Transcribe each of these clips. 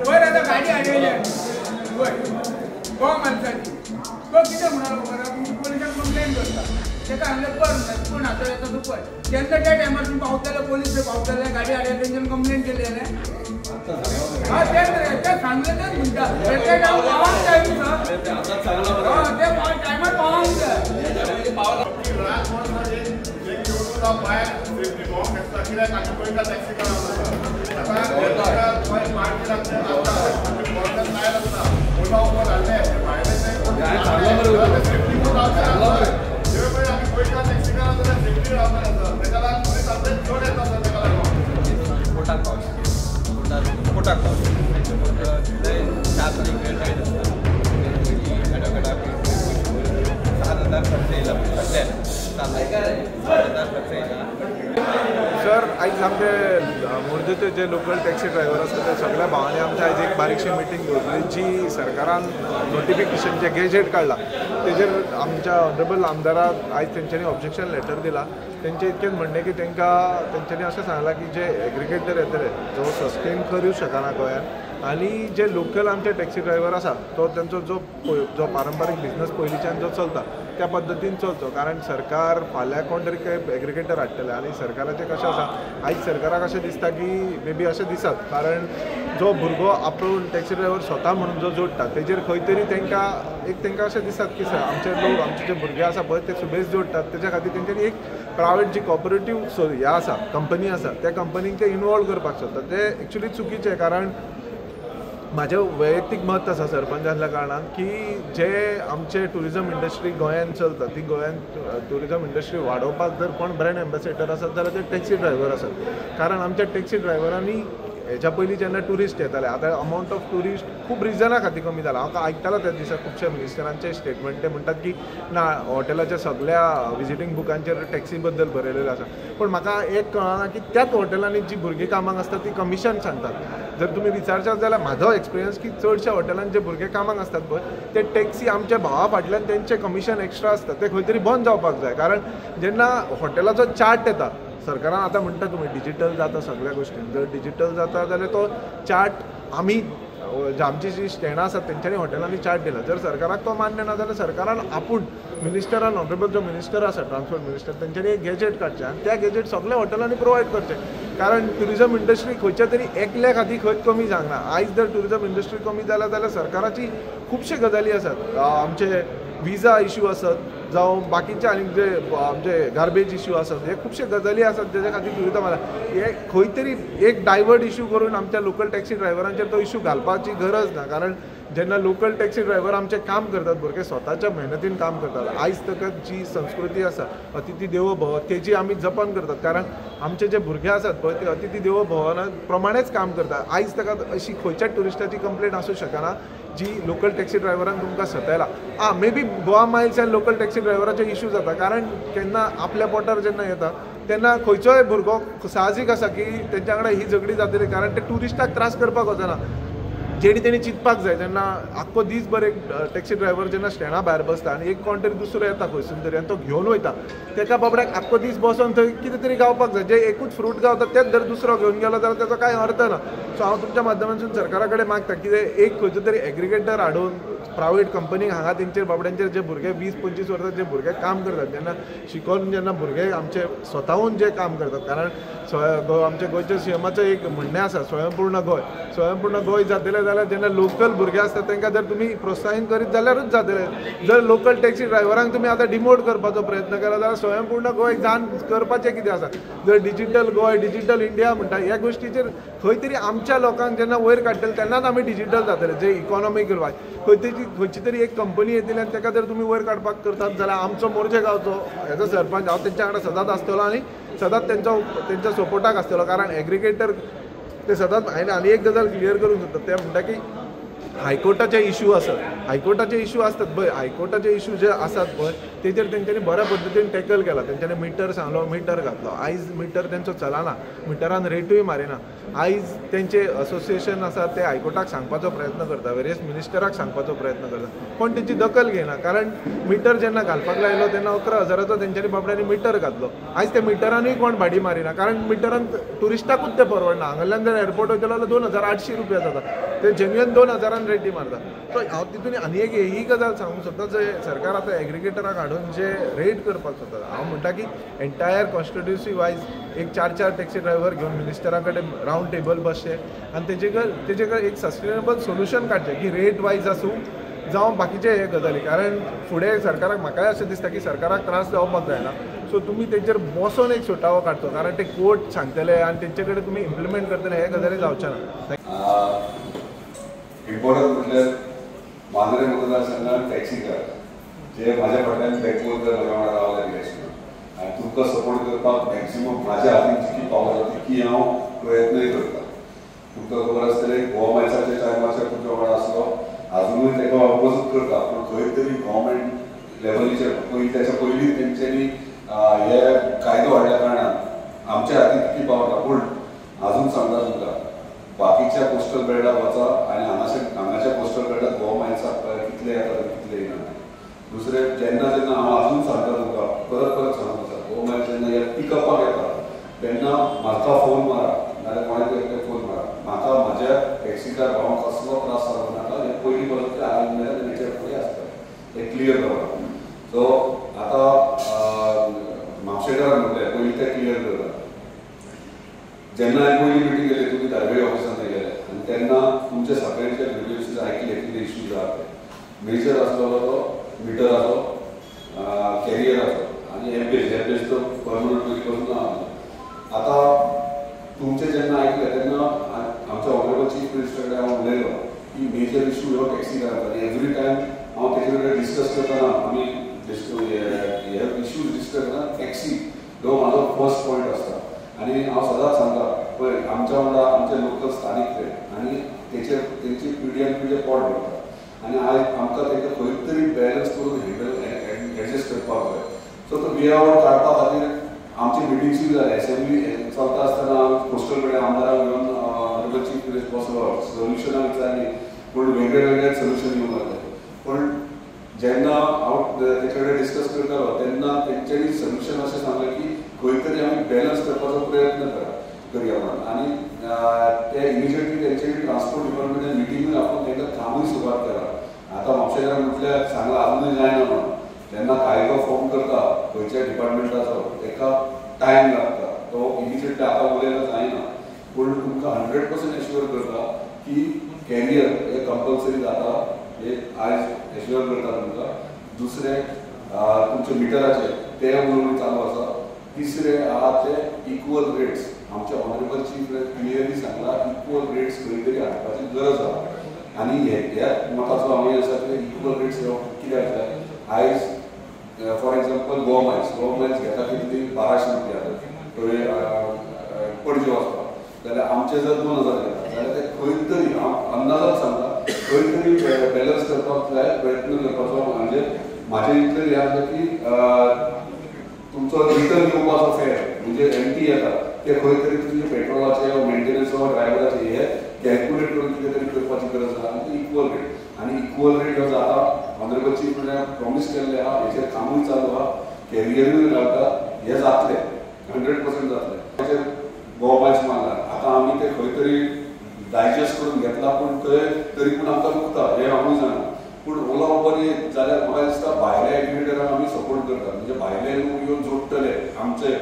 वयर आतां गाडी हाडयली वयर गोवा माणसाची तो कितें म्हणलो खबर पोलिसांक कंप्लेन करता ताका हांगले कर म्हणटा कोण हातो येता तूं पळय तेन्ना त्या टायमार तुमी पावतले पोलीस पावतले गाडी हाडयली तेंच्यान कंप्लेन केली जाल्यार हय तें तें सांगलें तेंच म्हणटा ते टायम पावंक जाय न्हू सर ते टायमार पावंक जाय. कोटाक पावले 4 तारीख वेळ जायत आसता 7,000 खर्च येयला सगळ्याक 7,000 खर्च येयला. सर आयज आमचे मोरजेचे जे लोकल टॅक्सी ड्रायव्हर आसा ते सगळ्या भावांनी आमच्या आयज एक बारीकशी मिटींग दवरली जी सरकारान नोटिफिकेशन जे गॅजेट काडला तेजेर आमच्या ऑनरेबल आमदाराक आयज तेंच्यांनी ऑब्जेक्शन लेटर दिला. तेंचें इतकेंच म्हणणें की तांकां तेंच्यांनी अशें सांगलां की जे एग्रिगेटर येतले जो सस्टेन करूं शकना गोंयांत आनी जे लोकल आमचे टॅक्सी ड्रायव्हर आसा तो तेंचो जो जो पारंपारीक बिजनस पयलींच्यान जो चलता त्या पद्दतीन चलचो. कारण सरकार फाल्यां कोण तरी एग्रिगेटर हाडटले आनी सरकाराचें कशें आसा आयज सरकाराक अशें दिसता की मे बी अशें दिसत कारण जो भुरगो आपूण टॅक्सी ड्रायव्हर स्वता म्हणून जो जोडटा तेजेर खंय तरी तांकां एक तांकां अशें दिसतात की सर आमचे लोक आमचे जे भुरगे आसा पळय ते सुबेज जोडटात तेच्या खातीर तेंच्यांनी एक प्रायवेट जी कॉपरेटीव हें आसा कंपनी आसा त्या कंपनीक ते इनवॉल्व करपाक सोदतात. ते एक्चुली चुकीचें. कारण म्हाजें वैयक्तीक मत आसा सरपंच आसल्या कारणान की जे आमचे ट्युरिजम इंडस्ट्री गोंयांत चलता ती गोंयांत ट्युरिजम इंडस्ट्री वाडोवपाक जर कोण ब्रँड एम्बेसेडर आसत जाल्यार ते टॅक्सी ड्रायव्हर आसत. कारण आमच्या टॅक्सी ड्रायव्हरांनी हेच्या पयलीं जेन्ना ट्युरिस्ट येताले आतां अमावंट ऑफ ट्युरिस्ट खूब रिजना खातीर कमी जाला. हांव आयकतालो त्या दिसा खुबशे मिनिस्टरांचे स्टेटमेंट ते म्हणटात की ना हॉटेलाच्या सगळ्या विजिटींग बुकांचेर टॅक्सी बद्दल बरयलेलें आसा. पूण म्हाका एक कळना की त्याच हॉटेलांनी जी भुरगीं कामाक आसता ती कमिशन सांगतात. जर तुमी विचारशात जाल्यार म्हाजो एक्सपिरियन्स की चडश्या हॉटेलांत जे भुरगे कामाक आसतात पळय ते टॅक्सी आमच्या भावा फाटल्यान तेंचें कमिशन एक्स्ट्रा आसता तें खंय तरी बंद जावपाक जाय. कारण जेन्ना हॉटेलाचो चार्ट येता सरकारान आतां म्हणटा तुमी डिजिटल जाता सगळ्या गोश्टीन जर डिजिटल जाता जाल्यार तो चार्ट आमी आमची जी स्टँडां आसात तेंच्यांनी हॉटेलांनी चार्ट दिला. जर सरकाराक तो मान्य ना जाल्यार सरकारान आपूण मिनिस्टरान ऑनरेबल जो मिनिस्टर आसा ट्रान्सपोर्ट मिनिस्टर तेंच्यांनी एक गॅजेट काडचें आनी त्या गॅजेट सगळ्या हॉटेलांनी प्रोवायड करचें. कारण ट्युरिजम इंडस्ट्री खंयच्या तरी एकल्या खातीर खंयच कमी जावंक ना. आयज जर ट्युरिजम इंडस्ट्री कमी जाल्या जाल्यार सरकाराची खुबशे गजाली आसात आमचे विजा इश्यू आसत जावं बाकीचे आनी जे आमचे गार्बेज इश्यू आसत हे खुबशे गजाली आसात जेच्या खातीर ट्युरिजम आसा हे खंय तरी एक डायवर्ट इश्यू करून आमच्या लोकल टॅक्सी ड्रायव्हरांचेर तो इश्यू घालपाची गरज ना. कारण जेन्ना लोकल टॅक्सी ड्रायव्हर आमचें काम करतात भुरगे स्वताच्या मेहनतीन काम करतात. आयज तकत जी संस्कृती आसा अतिथी देवो भव तेजी आमी जपन करतात. कारण आमचे जे भुरगे आसात पळय ते अतिथी देवो भवना प्रमाणेच काम करतात. आयज तकत अशी खंयच्याच ट्युरिस्टाची कंप्लेन आसूं शकना जी लोकल टॅक्सी ड्रायव्हरान तुमकां सतायला. आं मे बी गोवा मायल्स आनी लोकल टॅक्सी ड्रायव्हराचे इश्यू जाता. कारण केन्ना आपल्या पोटार जेन्ना येता तेन्ना खंयचोय भुरगो साहजीक आसा की तेंच्या वांगडा ही झगडी जातली. कारण ते ट्युरिस्टाक त्रास करपाक वचना जेणी तेणी चिंतपाक जाय. जेन्ना आख्खो दीसभर एक टॅक्सी ड्रायव्हर जेन्ना स्टँडा भायर बसता आनी एक कोण तरी दुसरो येता खंयसून तरी आनी तो घेवन वयता तेका बाबड्याक आख्खो दीस बसोन थंय कितें तरी गावपाक जाय. जे एकूच फ्रूट गावता तेच जर दुसरो घेवन गेलो जाल्यार तेचो कांय अर्थ ना. सो हांव तुमच्या माध्यमांतसून सरकारा कडेन मागता कितें एक खंयचो तरी एग्रिगेटर हाडून प्रायवेट कंपनीक हांगा तेंचेर बाबड्यांचेर जे भुरगे 20-25 वर्सां जे भुरगे काम करतात जेन्ना शिकोवन जेन्ना भुरगे आमचे स्वताहून जे काम करतात. कारण आमच्या गोंयच्या सीएमाचो एक म्हणणें आसा स्वयंपूर्ण गोंय. स्वयंपूर्ण गोंय जातलें जाल्यार जेन्ना लोकल भुरगे आसतात तांकां जर तुमी प्रोत्साहीत करीत जाल्यारूच जातलें. जर लोकल टॅक्सी ड्रायव्हरांक तुमी आतां डिमोट करपाचो प्रयत्न केला जाल्यार स्वयंपूर्ण गोंय जावन करपाचें कितें आसा. जर डिजिटल गोंय डिजिटल इंडिया म्हणटा ह्या गोश्टीचेर खंय तरी आमच्या लोकांक जेन्ना वयर काडटले तेन्नाच आमी डिजिटल जातले. जे इकॉनॉमीक वायज खंयची तरी एक कंपनी येतली आनी ताका जर तुमी वयर काडपाक करतात जाल्यार आमचो मोरजे गांवचो हेजो सरपंच हांव तेंच्या वांगडा सदांच आसतलो आनी सदांच तेंच्या सपोर्टाक आसतलो. कारण एग्रिगेटर ते सदांच हांवें आनी एक गजाल क्लियर करूंक सोदता ते म्हणटा की हायकोर्टाचे इशू आसत, हायकोर्टाचे इशू आसतात पळय, हायकोर्टाचे इशू जे आसात पळय तेजेर तेंच्यांनी बऱ्या पद्दतीन टॅकल केला. तेंच्यांनी मिटर सांगलो, मिटर घातलो. आयज मिटर तेंचो चलना, मिटरान रेटूय मारिना. आयज तेंचे असोसिएशन आसा ते हायकोर्टाक सांगपाचो प्रयत्न करता, वेरियस मिनिस्टराक सांगपाचो प्रयत्न करता, पूण तेंची दखल घेयना. कारण मिटर जेन्ना घालपाक लायलो तेन्ना 11,000चो तेंच्यांनी बाबड्यांनी मिटर घातलो. आयज त्या मिटरानूय कोण भाडी मारिना, कारण मिटरान ट्युरिस्टाकूच तें परवडना. हांगाल्यान जर एअरपोर्ट वयतलो जाल्यार 2,800 रुपया जाता, ते जेन्युअन 2,000 रेटी मारता. सो हांव तितून आनी एक ही गजाल सांगूंक सोदता, जे सरकार आतां एग्रिगेटराक हाडून जे रेट करपाक सोदता, हांव म्हणटा की एंटायर कॉन्स्टिट्युन्सी वायज एक 4-4 टॅक्सी ड्रायव्हर घेवन मिनिस्टरा कडेन रावंड टेबल बसचें आनी तेजे कडेन एक सस्टेनेबल सोल्युशन काडचें की रेट वायज आसूं जावं बाकीचे हे गजाली. कारण फुडें सरकाराक म्हाकाय अशें दिसता की सरकाराक त्रास जावपाक जायना. सो तुमी तेंचेर बसोन एक सुटावो काडचो, कारण ते कोर्ट सांगतले आनी तेंचे कडेन तुमी इम्प्लिमेंट करतले, हे गजाली जावचे ना. इम्पॉर्टंट म्हटल्यार मांद्रे मतदारसंघात टॅक्सीकार जे म्हाज्या फाटल्यान बॅकबोन जर म्हाज्या वांगडा रावले इलेक्शनाक आनी तुमकां सपोर्ट करपाक मॅक्सिमम म्हाज्या हातीन जितकी पावर आसा तितकी हांव प्रयत्नय करता. तुमकां खबर आसतलें गोवा मायल्साच्या टायमाचेर तुमच्या वांगडा आसलो, आजुनूय ताका अपोजूच करता, पूण खंय तरी गव्हर्मेंट लेवलीचेर पयलीं त्याच्या पयलीं तेंच्यांनी हे कायदो हाडल्या कारणान आमच्या हातीन तितकी पावर ना. पूण आजून सांगता तुमकां बाकीच्या कोस्टल बेल्टाक वचा आनी हांगाच्या कोस्टल बेल्टाक गोवा मायल्साक कितले येता कितले येना. दुसरें जेन्ना जेन्ना हांव आजून सांगता तुमकां, परत परत सांगूंक आसा, गोवा मायल्स जेन्ना ह्या पिकअपाक येता तेन्ना म्हाका फोन मारा, नाजाल्यार कोणाक एकटे फोन मारा. म्हाका म्हाज्या टॅक्सीकार भावांक कसलो त्रास जावं नाका, हें पयलीं पासून ते आयज मेरेन हेचेर फुडें आसता, हें क्लियर दवरा. सो आतां म्हापशेकारान म्हटलें पयलीं तें क्लियर करता. जेन्ना हांवें पयली मिटींग केली तुमी दारवेळी ऑफिसांत गेले आनी तेन्ना तुमचे सगळ्यांचे ग्रिव्हन्सीस आयकले कितें इश्यूज आहा ते. मेजर आसलेलो तो मिटराचो, कॅरियराचो आनी एबेज, एबेज तो परमनंट पयलीं पासून ना. आतां तुमचें जेन्ना आयकलें तेन्ना आमच्या ऑनरेबल चीफ मिनिस्टर कडेन हांव उलयलो की मेजर इश्यू हो टॅक्सीकारांचो आनी एवरी टायम हांव तेजे कडेन डिस्कस करतना आमी हे इश्यूज डिस्कस करतना टॅक्सी हो म्हाजो फर्स्ट पॉयंट आसता. आनी हांव सदांच सांगता पळय आमच्या वांगडा आमचे लोकल स्थानीक ते आनी तेचेर तेंची पिढी पिढी पोट भरता आनी आयज आमकां तांकां खंय तरी बॅलन्स करून हँडल एडजस्ट करपाक जाय. सो तो बियावड काडपा खातीर आमची मिटिंग्सूय जाले, एसेंब्ली चलता आसतना कोस्टल कडेन आमदारांक घेवन ऑनरेबल चीफ मिनिस्टर बसलो, सोल्युशनां विचारलीं, पूण वेगळे वेगळे सोल्युशन येवंक लागले. पूण जेन्ना हांव तेचे कडेन डिस्कस करतालो तेन्ना तेंच्यांनी सोल्युशन अशें सांगलें की खंय तरी आमी बॅलन्स करपाचो प्रयत्न करया म्हणून. आनी ते इमिजिएटली तेंच्यांनी ट्रान्सपोर्ट डिपार्टमेंटान मिटिंगूय आपोवन तांकां कामूय सुरवात केला. आतां म्हापशेकारान म्हटल्यार सांगलां आजुनूय जायना म्हणून. जेन्ना कायदो फॉर्म करता खंयच्या डिपार्टमेंटाचो ताका टायम लागता, तो इमिजिएटली आतां उलयलो जायना. पूण तुमकां 100% एश्युअर करता की कॅरियर हे कंपल्सरी जाता, हे आयज एश्युअर करता तुमकां. दुसरें तुमचे मिटराचे ते उलोवणी चालू आसा. तिसरें आहा ते इक्वल रेट्स, आमच्या ऑनरेबल चीफ क्लियरली सांगला इक्वल रेट्स खंय तरी हाडपाची गरज आहा. आनी ह्या मताचो आमी आसा ते इक्वल रेट्स कित्याक जाय. आयज for example Goa Miles, Goa Miles घेता कितली 1200 रुपया थंय पणजे वचपाक, जाल्यार आमचे जर 2000 घेता जाल्यार ते खंय तरी हांव अंदाजान सांगता खंय तरी बॅलन्स करपाक जाय, प्रयत्न करपाचो. म्हणजे म्हाजे इतलें हें आसलें की तुमचो रिटर्न येवपाचो फेर म्हणजे एमटी येता ते खंय तरी तुमचे पेट्रोलाचे मेंटेनन्स ड्रायव्हराचे हे कॅल्क्युलेट करून कितें तरी करपाची गरज आसा. आनी इक्वल रेट, आनी इक्वल रेट हो जाता. ऑनरेबल चीफ म्हणल्यार प्रॉमीस केल्लें आहा, हेचेर कामूय चालू आहा, कॅरियरूय घालता, हें जातलें 100% जातलें. हेचेर गोवा मायल्स मारला, आतां आमी ते खंय तरी डायजस्ट करून घेतला, पूण थंय तरी पूण आमकां दुखता हें हांवूय जाणा. पूण ओला उबर येत जाल्यार म्हाका दिसता भायल्या एग्रिगेटरांक आमी सपोर्ट करतात, म्हणजे भायले लोक येवन जोडटले आमचे.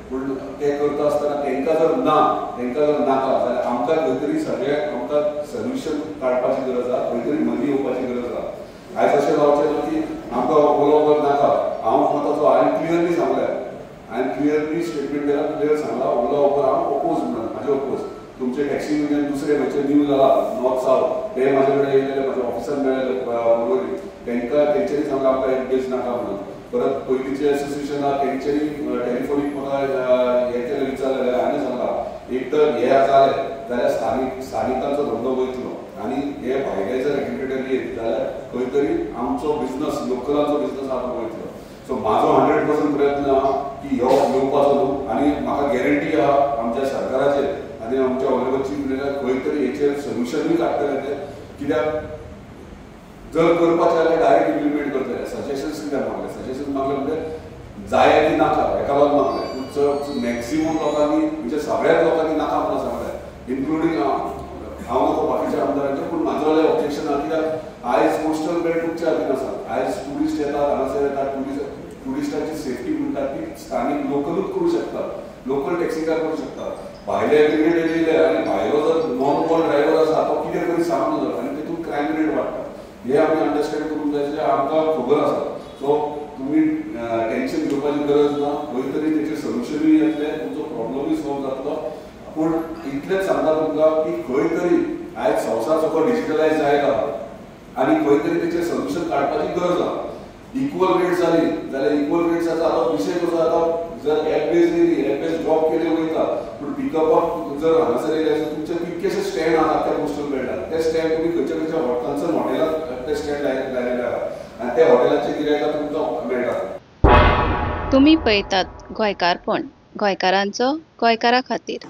पूण ते करता आसतना तांकां जर ना, तांकां जर नाका जाल्यार आमकां खंय तरी सगळ्याक आमकां सोल्युशन काडपाची गरज आहा, खंय तरी मदीं येवपाची गरज आहा. आयज अशें जावचें ना की आमकां ओला उबर नाका. हांव मताचो हांवें क्लियरली सांगलें, हांवें क्लियरली स्टेटमेंट दिला, क्लियर सांगला ओला उबर हांव ओपोज म्हणून म्हाजे ओपोज. तुमचे टॅक्सी युनियन दुसरे खंयचे न्यू जाला नॉर्थ सावथ ते म्हाजे कडेन येयलेले, म्हाज्या ऑफिसान मेळ्ळे बरोबर, तांकां तेंच्यांनी सांगलां आमकां एडवेज नाका म्हणून. परत पयलींचे एसोसिएशन आहा तेंच्यांनी टेलिफोनीक म्हाका हें केलें, विचारलें, हांवें सांगलां एक तर हें जालें जाल्यार स्थानिकांचो धंदो वयतलो आनी हे भायले जर एग्रीगेटर येत जाल्यार खंय तरी आमचो बिजनस, लोकलांचो बिजनस आहा तो वयतलो. सो म्हाजो 100% प्रयत्न आहा की हो येवपाचो न्हू आनी म्हाका गॅरंटी आहा आमच्या सरकाराचेर आनी आमच्या ऑनरेबल चीफ मिनिस्टर खंय तरी हेचेर सोल्युशनूय काडटले ते. कित्याक जर करपाचें जाल्यार डायरेक्ट इम्प्लिमेंट करतले. सजेशन्स कित्याक मागले, सजेशन्स मागले म्हणजे जाय की नाका हेका लागून मागले. पूण चड मॅक्सिमम लोकांनी म्हणजे सगळ्याच लोकांनी नाका म्हणून सांगलें, इन्क्लुडींग हांव नको बाकीच्या आमदारांचे. पूण म्हाजो जाल्यार ऑब्जेक्शन आहा कित्याक आयज कोस्टल बेल्ट तुमच्या हातीन आसा. आयज ट्युरिस्ट येतात हांगासर येतात, ट्युरिस्टांची सेफ्टी म्हणटात ती स्थानीक लोकलूच करूं शकतात, लोकल टॅक्सीकार करूं शकतात. भायले एग्रीगेटर येयले आनी भायलो जर नॉन कॉल ड्रायव्हर आसा तो कितें तरी सांगून जाता आनी तितून क्रायम रेट वाडटा. हे आमी अंडरस्टँड करूंक जाय, जें आमकां खबर आसा. सो तुमी टेन्शन घेवपाची गरज ना, खंय तरी तेचेर सोल्युशनूय येतलें, तुमचो प्रॉब्लमूय सॉल्व जातलो. पूण इतलेंच सांगता तुमकां की खंय तरी आयज संवसार सगळो डिजिटलायज जायत आहा आनी खंय तरी तेचेर सोल्युशन काडपाची गरज आहा. इक्वल रेट जाली जाल्यार इक्वल रेट्साचो आतां विशय कसो जाता, जर एप बेज येयली, एप बेज ड्रॉप केले वयता, पूण पिकअपाक जर हांगासर येयले जाल्यार तुमचे कितकेशे स्टँड आहा त्या कोस्टल बेल्टार, ते स्टँड तुमी खंयच्या खंयच्या कन्सर्न हॉटेलाक ते स्टँड लायलेले आहा आनी त्या हॉटेलाचे गिरायकां तुमकां मेळटा. तुमी पळयतात गोंयकारपण, गोंयकारांचो गोंयकारा खातीर.